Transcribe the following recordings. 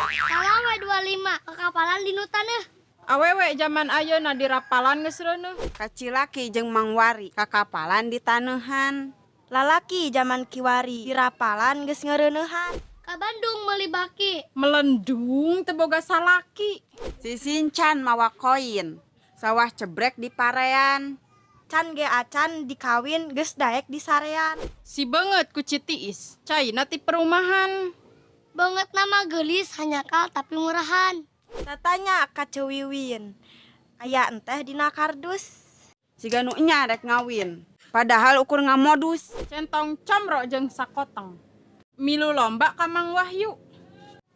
Salam we 25 kakapalan dinu taneuh. Awewe zaman ayeuna dirapalan geus reuneuh. Kacilaki jeung Mang Wari kakapalan di taneuhan. Lalaki zaman kiwari dirapalan geus ngereuneuhan. Ka Bandung meuli baki. Melendung teu boga salaki. Si Sincan mawa koin. Sawah cebrek di parean. Can ge acan dikawin geus daek disarean. Si beungeut ku Citiis, caina ti perumahan. Beungeutna mah geulis hanjakal tapi murahan. Tatanya ka Ceu Wiwin. Aya enteh dina kardus. Siga nu enya rek ngawin. Padahal ukur ngamodus. Centong comro jeung sakoteng. Milu lomba ka Mang Wahyu.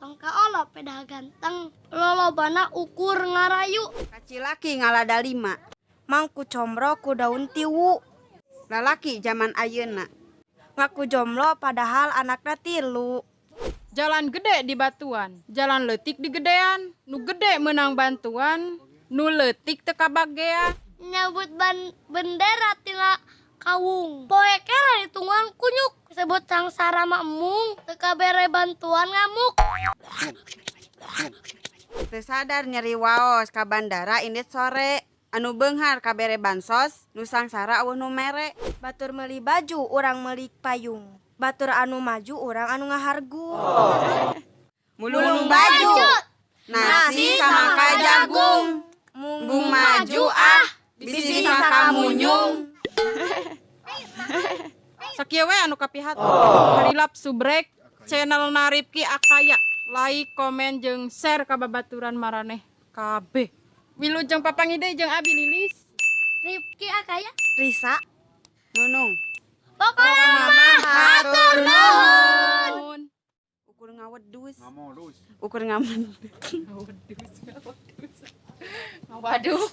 Tong kaolo pedah ganteng. Lolobana ukur ngarayu. Kacilaki ngalada lima. Mangku comro ku daun tiwu. Lalaki zaman ayeuna. Ngaku jomblo padahal anakna tilu. Jalan gede di batuan, jalan leutik di gedean. Nu gede menang bantuan, nu leutik teu kabagean. Nyabut ban bendera tina kawung. Poe kera ditungguan kunyuk. Sebut sangsara mah embung. Teu kabere bantuan ngamuk. Teu sadar nyeri waos ka bandara indit sore. Anu beunghar kabere bansos, nu sangsara euweuh nu mere. Batur meuli baju urang meuli payung. Batur anu maju urang anu ngahargung. Mulung baju, nasi samangka jagung. Embung maju ah, bisi sakamunyung. Sakieu we anu kapihat. Harilap subrek channel na Ripki Akaya. Like, komen, jeung share ka babaturan maraneh kabeh. Wilujeng papanggih deui jeung abi Lilis. Ripki Akaya. Risa. Nunung. Pokokna mah hatur nuhun. Ukur ngawedus. Ukur ngamen. Ngawadus, ngawadus. Ngawaduk.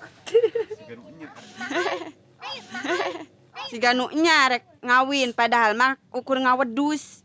Siga nu enya rek ngawin padahal mah ukur ngawedus.